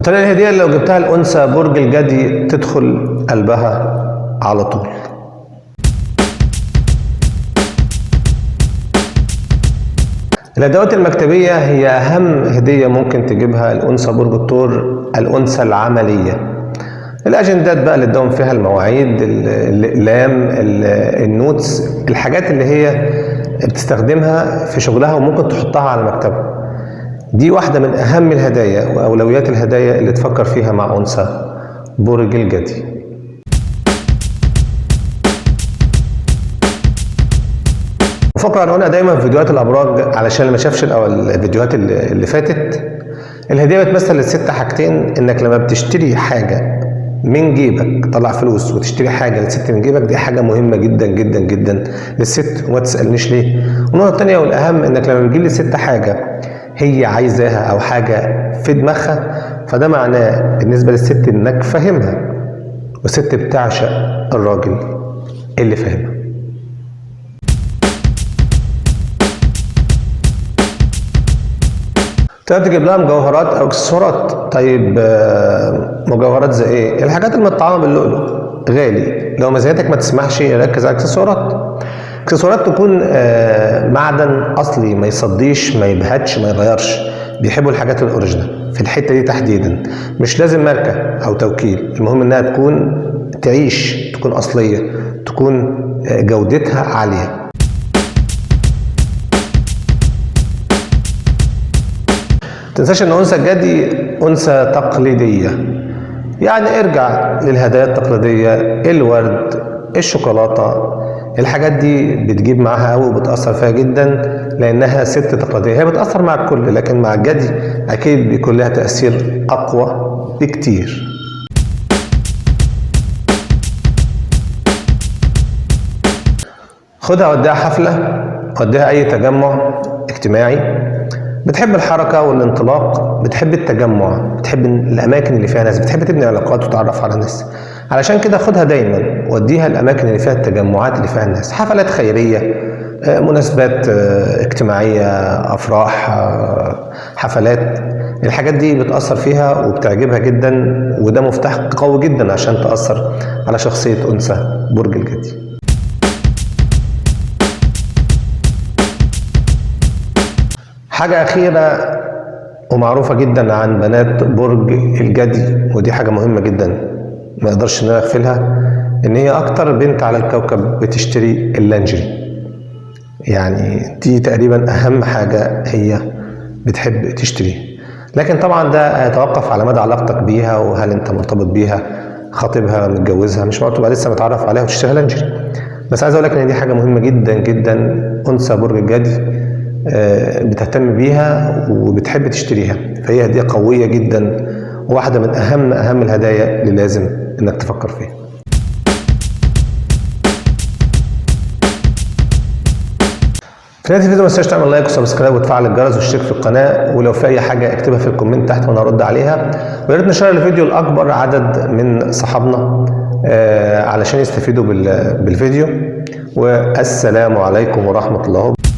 الطريقة الهدية اللي لو جبتها الأنثى برج الجدي تدخل قلبها على طول. الأدوات المكتبية هي أهم هدية ممكن تجيبها الأنثى برج الثور، الأنثى العملية. الأجندات بقى اللي تداوم فيها المواعيد، الأقلام، ال notes، الحاجات اللي هي بتستخدمها في شغلها وممكن تحطها على مكتبها. دي واحدة من أهم الهدايا وأولويات الهدايا اللي تفكر فيها مع أنثى برج الجدي. فقرة هنقولها دايما في فيديوهات الأبراج علشان اللي ما شافش الفيديوهات اللي فاتت. الهدية بتمثل للست حاجتين، إنك لما بتشتري حاجة من جيبك، طلع فلوس وتشتري حاجة للست من جيبك، دي حاجة مهمة جدا جدا جدا للست وما تسألنيش ليه. والنقطة التانية والأهم، إنك لما بتجيب للست حاجة هي عايزاها أو حاجة في دماغها، فده معناه بالنسبة للست إنك فاهمها، والست بتعشق الراجل اللي فاهمها. تقدر تجيب لها مجوهرات او اكسسوارات. طيب مجوهرات زي ايه؟ الحاجات المطعمه باللؤلؤ غالي، لو ميزانيتك ما تسمحش ركز على اكسسوارات. اكسسوارات تكون معدن اصلي، ما يصديش، ما يبهتش، ما يغيرش. بيحبوا الحاجات ال original في الحتة دي تحديدا، مش لازم ماركة او توكيل، المهم انها تكون تعيش، تكون اصلية، تكون جودتها عالية. تنساش ان انثى الجدي انثى تقليدية، يعني ارجع للهدايا التقليدية، الورد، الشوكولاتة، الحاجات دي بتجيب معاها قوي وبتاثر فيها جدا لانها ست تقليدية. هي بتاثر مع الكل، لكن مع الجدي اكيد بيكون لها تاثير اقوى بكتير. خدها وديها حفلة، وديها اي تجمع اجتماعي. بتحب الحركة والانطلاق، بتحب التجمع، بتحب الأماكن اللي فيها ناس، بتحب تبني علاقات وتتعرف على ناس. علشان كده خدها دايما وديها الأماكن اللي فيها التجمعات اللي فيها الناس، حفلات خيرية، مناسبات اجتماعية، أفراح، حفلات. الحاجات دي بتأثر فيها وبتعجبها جدا، وده مفتاح قوي جدا عشان تأثر على شخصية أنثى برج الجدي. حاجة أخيرة ومعروفة جدا عن بنات برج الجدي، ودي حاجة مهمة جدا ما اقدرش ان انا اغفلها، ان هي اكتر بنت على الكوكب بتشتري اللانجري. يعني دي تقريبا اهم حاجة هي بتحب تشتريها. لكن طبعا ده يتوقف على مدى علاقتك بيها، وهل انت مرتبط بيها، خاطبها، متجوزها. مش معقول تبقى لسه متعرف عليها وتشتريها لانجري. بس عايز اقول لك ان دي حاجة مهمة جدا جدا انثى برج الجدي بتهتم بيها وبتحب تشتريها، فهي هدية قوية جدا وواحدة من أهم الهدايا اللي لازم إنك تفكر فيها. في نهاية الفيديو ما تنساش تعمل like و subscribe وتفعل الجرس وتشترك في القناة، ولو في أي حاجة اكتبها في ال comment تحت وأنا هرد عليها. ويا ريت نشير الفيديو لأكبر عدد من صحابنا علشان يستفيدوا بالفيديو. والسلام عليكم ورحمة الله وبركاته.